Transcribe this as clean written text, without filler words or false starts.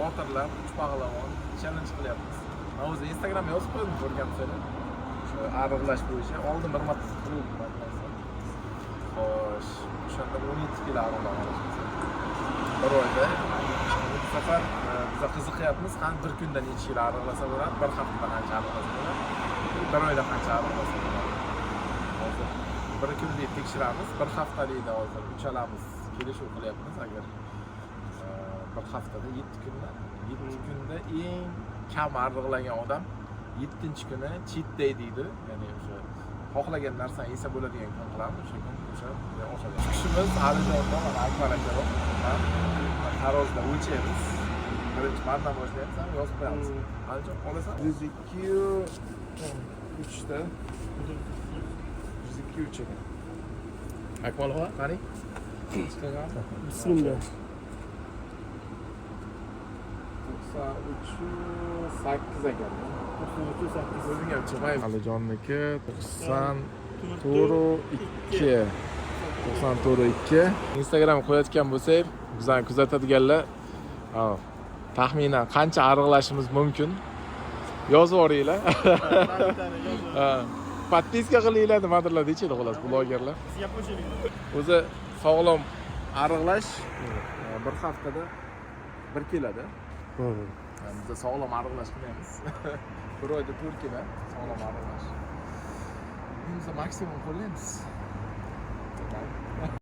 Botirlar, uch pahlavon challenge qilyapmiz. Men o'zi Instagramga yozib qo'ydim, ko'rgansizlar. O'sha ariqlash bo'yicha oldin bir marta qildim narsa. Xo'sh, o'shanda 17 kilo ariqlagan adashmasam. Bir oyda. Bu safar biza qiziqyapmiz, qani bir kunda necha kilo ariqlasa bo'ladi, bir haftada qancha ariqlasa bo'ladi, bir oyda qancha ariqlasa bo'ladi. Hozir bir kunlik tekshiramiz, bir haftalikda hozir uchalamiz kelishuv qilyapmiz. Agar bir haftada 7 kunda, 7 kunda eng kam ariqlagan odam 7-kuni cheat day deydi, ya'ni o'sha xohlagan narsani yesa bo'ladigan kun qilamiz. O'sha kun o'sha oshadi. Kuchimiz Alijonda, mana Akmal aka bor. Ha, tarozida o'lchaymiz. Birinchi mandan boshlaymiz, ham yozib qo'yamiz. Alijon, olasan 102,3 ta, 102,3 ekan. Akmal og'a, qarang. Bismillah. 93,8 ekan. 93,8. O'zing ham chiqmay. Alijonniki 94,2. 94,2. Instagram qo'yayotgan bo'lsak, bizani kuzatadiganlar, ha, taxminan qancha ariqlashimiz mumkin, yozib yuboringlar. Ha, подписка qilinglar, nimadirlar deyishadi, xullas, blogerlar. O'zi sog'lom ariqlash bir haftada bir kiloda. Yani biza sog'lom ariqlash qilmaymiz. Bir oyda 4 kilo sog'lom ariqlash. Biz maksimum qo'llaymiz.